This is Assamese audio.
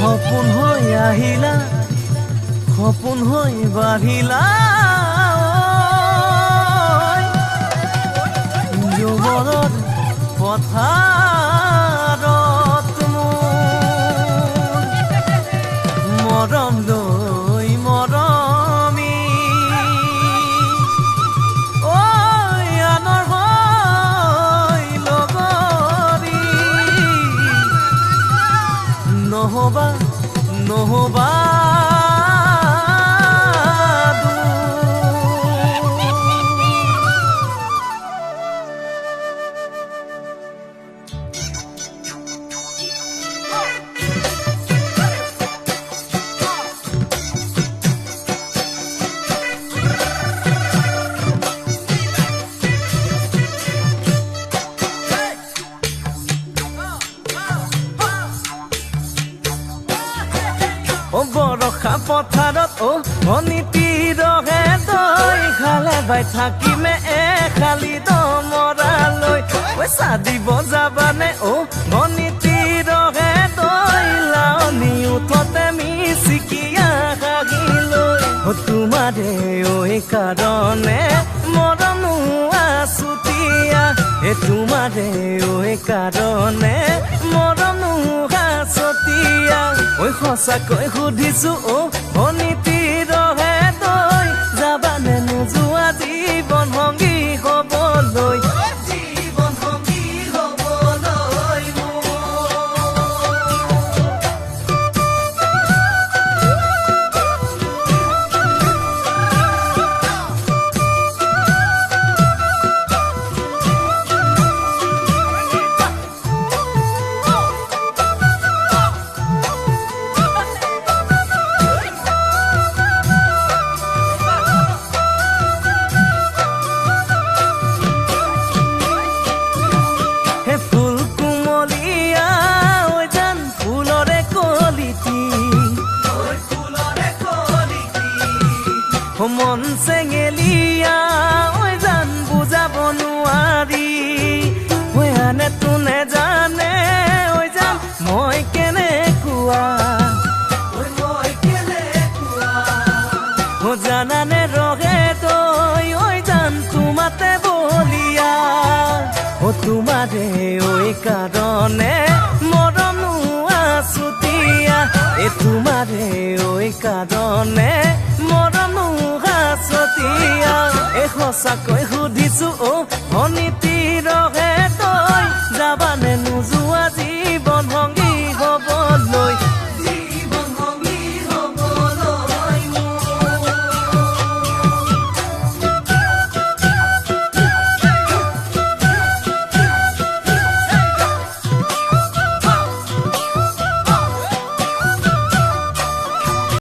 সপোন হৈ আহিলা সপোন হৈ বাঢ়িলা যৌৱনৰ পথাৰত মোৰ মৰম লৈ মৰমী ঐ আনৰ হৈ লগৰী নহবা নহবা বৰষা পথাৰত অ ভনীটি ৰহে দৈ খালে বাই থাকিমে এখালি দমৰালৈ পইচা দিব যাবানে অ ভনীটি ৰহে দৈ লাওনি উঠতে মিচিকিয়া হাঁহিলৈ অ তোমাৰে ঐ কাৰণে মৰমো আছুতীয়া এ তোমাৰে ঐ কাৰণে মৰমো আছুতীয়া ঐ সঁচাকৈ সুধিছো অ ভনীটি ৰহে দৈ যাবানে নোযোৱা জীৱন সংগী হ'বলৈ জীৱন সংগী হ'বলৈ মন চেঙেলীয়া ঐ জান বুজাব নোৱাৰি ঐ আনে তোনে জানে ঐ জান মই কেনেকুৱা জানানে ৰহে তই ঐ জান তোমাতে বলিয়া অ তোমাৰে ঐ কাৰণে মৰমো আছুতীয়া এ তোমাৰে ঐ কাৰণে মৰমো আছুতীয়া এ সঁচাকৈ সুধিছো অ ভনীটি